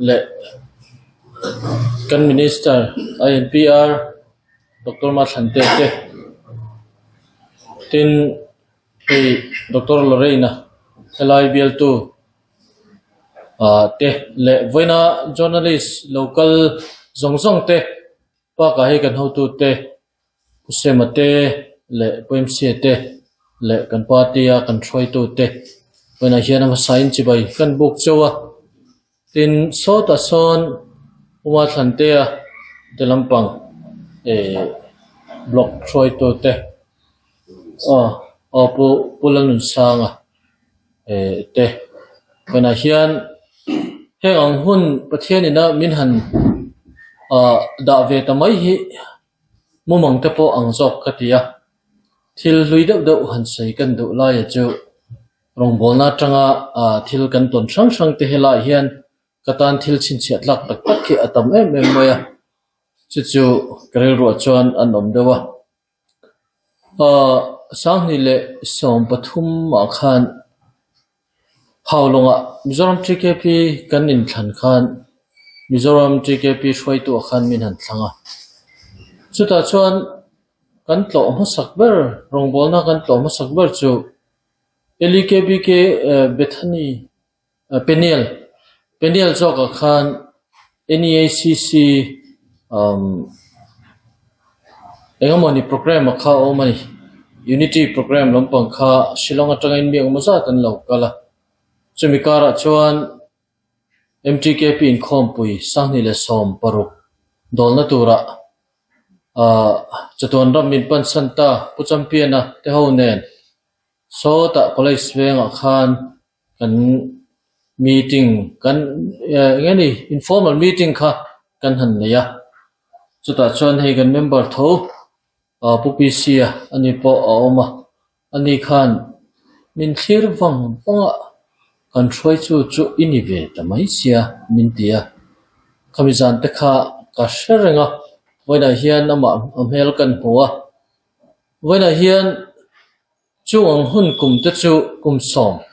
Leh kan minister INPR Doctor Mathlan te te tin hei Doctor Lorraine-a helai bialtu ah te leh vawiina journalist lo kal zawng zawng te bakah hei kan hotute Pu Sema te leh Pu Msa te leh kan party a kan hruaitu te vawiinah hian a hmasa in chibai kan buk chauh a tin sawtah sawn Pu Mathlantea te lampang eh block hruaitu te aw aw Pu Pu Lalnunsanga eh te vawiinah hian heng ang hun Pathian ina min han ah dah ve ta mai hi. Mumang te pawh ang zawk ka ti a, thil hlui deuh deuh han sawi kan duh laia chu rawngbawlna atanga thil kan tawn hrang hrang te helaiah hian ka tan thil chhinchhiah tlak tak tak hi a tam em em mai a, chu chu ka rilruah chuan an awm deuh a. Sanghnih leh 13 ah khan Haulawngah Mizoram TKP kan inthlan khan Mizoram TKP hruaituah khan min han thlang a. Chutah chuan kan tlawh hmasak ber, rawngbawlna kan tlawh hmasak ber chu LEKBK Bethany Peniel, Peniel zawkah khan NEACC eng emawni programme a kha a awm a ni. Unity programme lampang kha Shillong atangin mi engemaw zat an lo kal a. Chumi karah chuan MTKP inkhawmpui 2016 dawlna turah chatuan ram min pansan ta Pu Champion-a te ho nen Sawtah college vengah khan kan meeting kan eng nge ni informal meeting kha kan han nei a chutah chuan hei kan member tho ah pu PC a ani pawh a awm a ani khan min thlir vang vang a kan hruai chu chu i ni ve ta mai sia min ti a khami zan te kha ka hre reng a vawiinah hian amah a hmel kan hmu a vawiinah hian. Chung ang hun kum te chu kum 10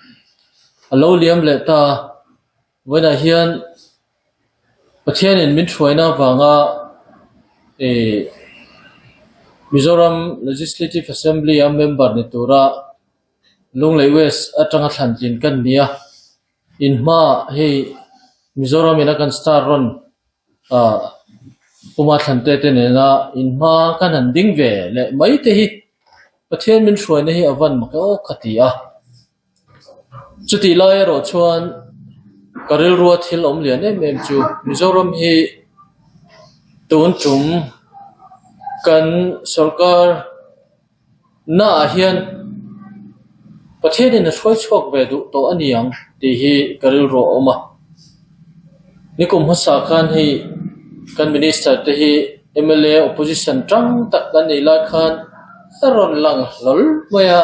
a lo liam leh ta. Vawiinah hian Pathianin min hruaina avanga ih Mizoram Legislative Assembly a member ni tura Lunglei West atanga thlan tlin kan ni a. Inhma hei Mizoram in a kan star rawn ah Puma Thlante te nena inhma kan han ding ve leh mai te hi Pathian min hruaina hi a van mak e aw ka ti a. Chutih lai erawh chuan ka rilrua thil awm lian em em chu Mizoram hi tun tum kan sorkar Naah hian Pathianin a hruai chhuak ve duh tawh a ni ang tih hi ka rilru a awm a. Nikum hmasa khan hei kan Minister te hi mla opposition tang tak an nih lai khan a rawn lang hlawl mai a,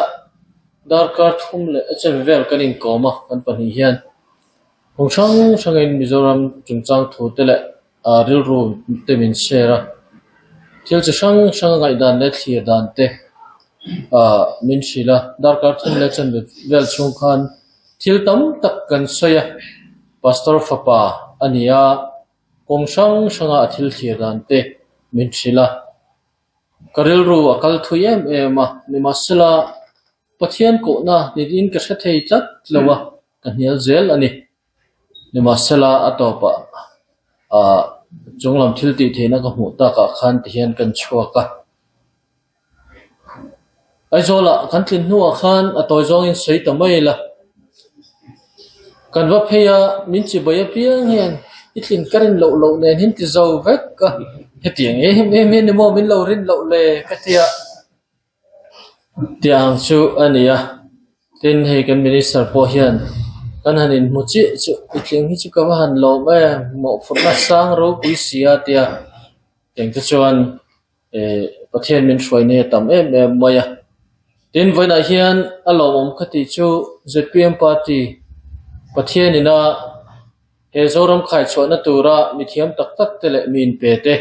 darkar thum leh a chen vel kan inkawm a kan pahnih hian. Kawng hrang hrangin Mizoram chungchang thu te leh rilru te min share a, thil chi hrang hrang a ngaihdan leh thlir dan te ah min hrilh a, darkar thum leh chanve vel chhung khan thil tam tak kan sawi a, Pastor fapa a ni a, kawng hrang hranga a thil thlir dan te min hrilh a, ka rilru a kal thui em em a, nimahsela Pathian kohna niin ka hre thei tlat lo a, ka hnial zel a ni. Nimahsela a tawpah ah chunglam thil tih theihna ka hmuh takah khan tihian kan chhuak a. Aizawlah kan tlin hnuah khan a tawi zawngin sawi ta mai ila. Kan va phei a, min chibai apiang hian i tlin ka rin loh loh nen hin ti zo vek a, hetiang em em hi ni maw min lo rin loh le ka ti a. Tiang chu a ni a, tin hei kan minister pawh hian kan han inhmu chiah chu i tling hi chu ka va han lawm em mawhphurhna sang ropui si a tia eng te chuan eh Pathian min hruai nei a tam em em mai a. Tin vawiinah hian a lawmawm ka tih chu zpm party Pathian ina he Zoram khaichhuahna tura mithiam tak tak te leh mi inpe te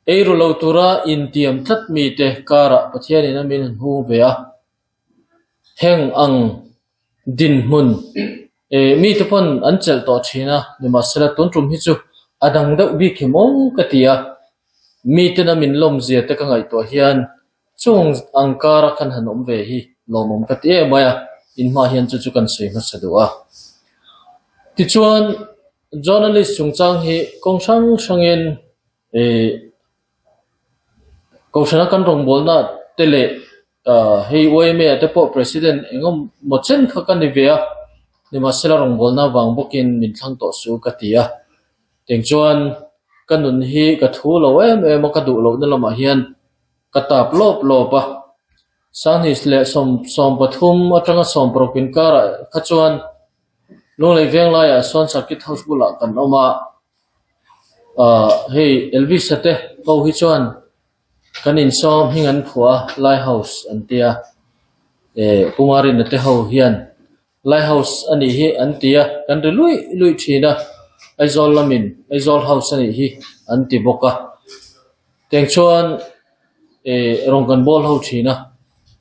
Ei ru lo tura intiam tlat mite karah Pathianin a min han hung ve a, heng ang dinhmun. Eh mite pawn an chelh tawh thin a, nimahsela tun tum hi chu a dang deuh bik hi maw ka ti a, mitena min lawmzia te ka ngaihtuah hian chung ang kara khan han awm ve hi lawmawm ka ti em mai a, in hma hian chu chu kan sawi hmasa duh a. Tichuan journalist chungchang hi kawng hrang hrangin eh Kohhrana kan rawngbawlna te leh hei YMA ah te pawh President engemaw chen kha ka ni ve a, nimahsela rawngbawlna vang bawkin min thlang tawh su ka ti a. Teng chuan ka nun hi ka thu lo em em a, ka duh lohna lamah hian ka tap lawp lawp a. Sanghnih leh 13 atanga 16 inkarah kha chuan Lunglei veng laiah sawn Circuit House bulah kan awm a. Ahh hei Elvis-a te ho hi chuan kan insawm hming an phuah a Lighthouse an tia eh Pu Marina te ho hian Lighthouse a nih hi an ti a kan ri luih luih thin a Aizawl lamin Aizawl House a nih hi an ti bawk a tiang chuan eh rawn kan bawl ho thin a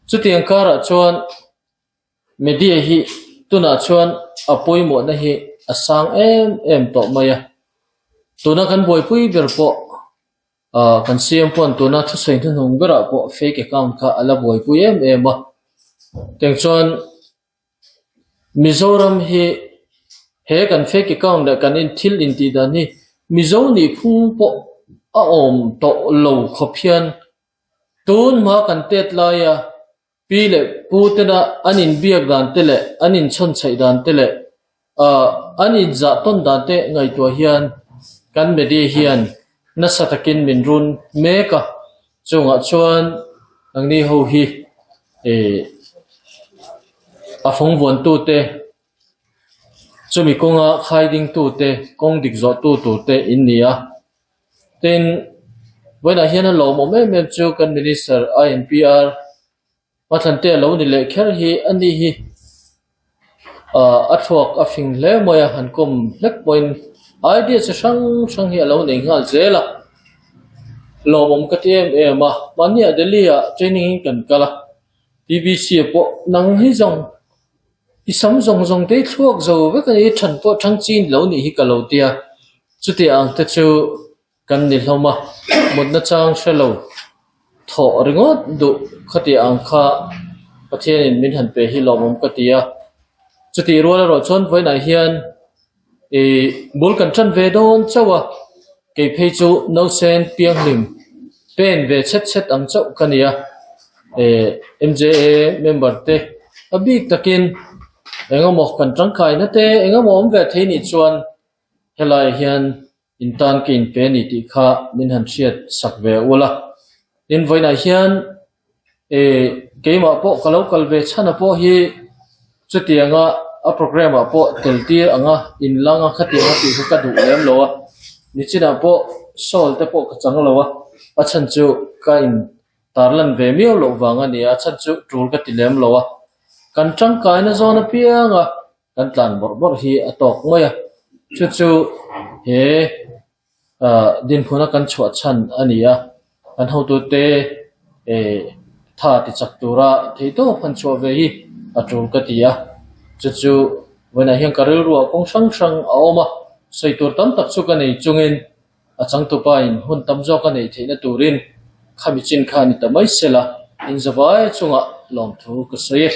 chutiang karah chuan. Media hi tunah chuan a pawimawhna hi a sang em em tawh mai a, tuna kan buaipui ber pawh ah kan CM pawn tuna thusawi hnuhnung berah pawh fake account kha a la buaipui em em a, tiang chuan Mizoram hi he kan fake account leh kan in thil intih dan hi Mizo nih phung pawh a awm tawh lo khawp hian tun hma kan tet laia Pi leh pu tena an inbiak dan te leh an inchhawnchhaih dan te leh ah an inzah tawn dan te ngaihtuah hian kan media hian nasa takin min run mek a, chungah chuan nangni ho hi eh a fawng vuantu te chumi kawnga khai dingtu te kawng dik zawhtu tur te in ni a. Tin, vawiinah hian a lawmawm em em chu kan Minister INPR Hmathlan te a lo ni leh kher hi a ni hi ah a thluak a fing hle mai a, han kawm hlek pawhin idea chi hrang hrang hi a lo nei nghal zel a, lawmawm ka ti em em a, mahni ah Delhi ah training in kan kal a, BBC ah pawh nang hi zawng I sam zawng zawng te i thluak zo vek a ni, than pawh thang chi lo nih hi ka lo ti a, chuti ang te chu kan ni hlawm a, mutna chang hre lo thawh ringawt duh khati ang kha Pathianin min han pe hi lawmawm ka ti a, chutih rual erawh chuan vawiinah hian Ih bul kan tan ve dawn chauh a, kei phei chu nausen pianghlim pen ve chhet chhet ang chauh ka ni a, eh MJA member te a bik takin engemaw kan tangkaina te engemaw awm ve thei nih chuan helaiah hian in tan ka inpe a ni tih kha min han hriat sak ve ul a, tin vawiinah hian eh keimah pawh ka lo kal ve chhan a pawh hi chutianga a programme ah pawh tel tir anga inlang a khatiang a tih kha ka duh lem lo a, nichinah pawh sawl te pawh ka chang lo a, a chhan chu ka in tarlan ve miau loh vang a ni a, a chhan chu tul ka ti lem lo a, kan tangkaina zawn apianga kan tlan bawrh bawrh hi a tawk mai a, chu chu he ah dinhmuna kan chhuah chhan a ni a, kan hotute eh tha ti chak tura theihtawp han chhuah ve hi a tul ka ti a, chu chu vawiinah hian ka rilruah kawng hrang hrang a awm a, sawi tur tam tak chu ka nei chungin a changtupa in hun tam zawk a neih theihna turin khami chin kha a ni ta mai sela, in zavai chungah lawmthu ka sawi e.